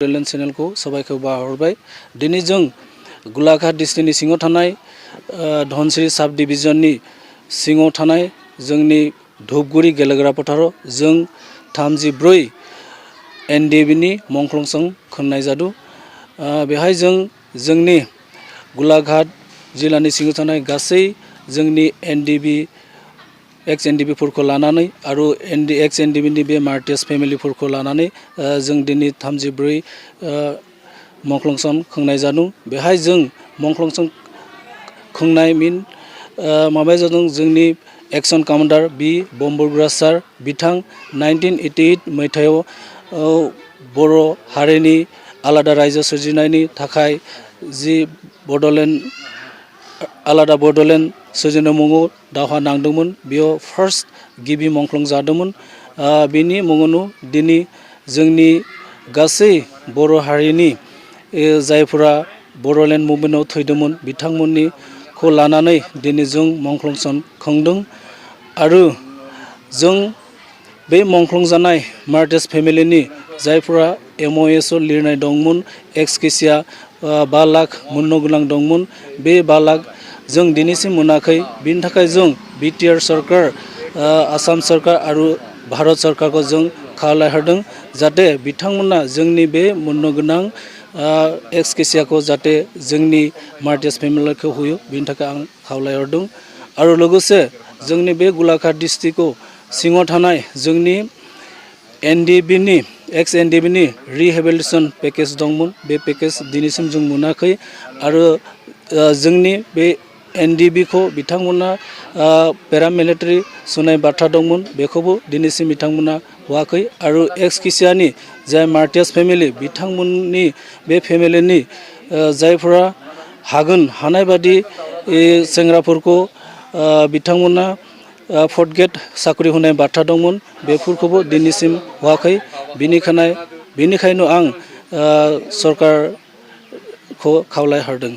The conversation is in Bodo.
बड'लेण्ड चेनेलखौ साबायखर बावहरबाय। दिनै जों गलाघाट डिस्ट्रिक्टनि सिङाव थानाय धनसिरि साब डिभिजननि सिङाव थानाय जोंनि धुपगुरि गेलेग्रा फोथाराव जों 34 एनडिएबिनि मंख्लंसं खुंनाय जादों। बेहाय जों जोंनि गलाघाट जिल्लानि सिङाव थानाय गासै जोंनि एनडिएबि एक्स एनडिएबिफोरखौ लानानै आरो एक्स एनडिएबिनि बे मार्टियास फेमिलिफोरखौ लानानै जों दिनै 34 मंख्लंसं खुंनाय जादों। बेहाय जों मंख्लंसं खुंनाय माबाया जादों जोंनि एक्सन कमान्डार बि बम्बरुगराज सार बिथां 1988 मायथाइयाव बर' हारिनि आलादा रायजो सोरजिनायनि थाखाय जि आलादा बड'लेण्ड सोरजिनो मुङाव दावहा नांदोंमोन। बेयाव फार्स्ट गिबि मंख्लं जादोंमोन। बेनि मुङावनो दिनै जोंनि गासै बर' हारिनि जायफोरा बड'लेण्ड मुभमेन्टआव थैदोंमोन बिथांमोननिखौ लानानै दिनै जों मंख्लंसन खुंदों। आरो जों बे मंख्लं जानाय मार्टियास फेमिलिनि जायफोरा MOSआव लिरनाय दंमोन एक्स केसिया 5 लाख मोननो गोनां दंमोन। बे 5 लाख जों दिनैसिम मोनाखै। बिनि थाखाय जों बिटिआर सरकार आसाम सरकार आरो भारत सरकारखौ जों खावलायहरदों जाहाथे बिथांमोना जोंनि बे मोननो गोनां एक्स केसियाखौ जाहाथे जोंनि मार्टियास फेमिलिखौ होयो। बिनि थाखाय आं खावलायहरदों। आरो लोगोसे जोंनि बे गलाघाट डिस्ट्रिक्टआव सिङाव थानाय जोंनि एनडिएबिनि एक्स एनडिएबिनि रिहेबिलिटेसन पेकेज दंमोन। बे पेकेज दिनैसिम जों मोनाखै। आरो जोंनि बे एनडिएबिखौ बिथांमोना पेरामिलिटारि सोनाय बाथ्रा दंमोन। बेखौबो दिनैसिम बिथांमोना होआखै। आरो एक्स केसियानि जाय मार्टियास फेमिलि बिथांमोननि बे फेमिलिनि जायफोरा हानाय बादि सेंग्राफोरखौ बिथांमोना 4th ग्रेड साख्रि होनाय बाथ्रा दंमोन। बेफोरखौबो दिनैसिम होआखै। बेनिखायनो आं सरकारखौ खावलायहरदों।